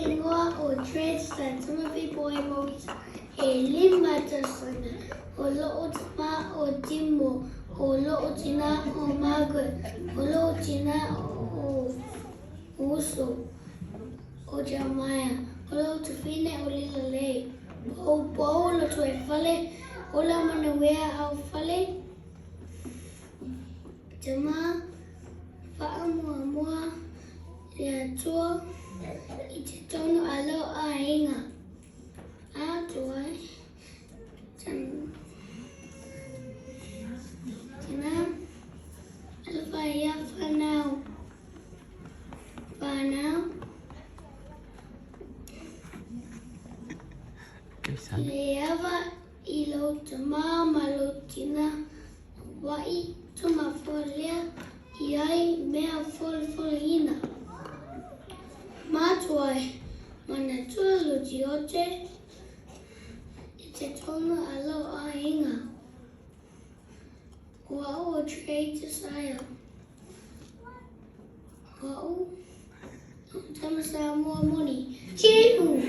igoa o Tristan Timothy Boy Maurisa, e lima tausaga. O lo'u tama o Timo, o lo'u tina o Margaret, o lo'u tina o uso o Jeremiah, o lo'u tafine o Lila Lei. Poupou Lotoifale, ola manuia Aufale, tama faamuamua le Atua i te tonu a lou aiga. Atuai, tina, alofa ia whanau. Whanau. Le ava i lou tama ma lou tina wa'i tumafolea i ai mea folifolina. Matua e, manatua lou tiote i te tonu a lou aiga. O au o Trey Josiah. O au, tama Samoa moni. Chiu!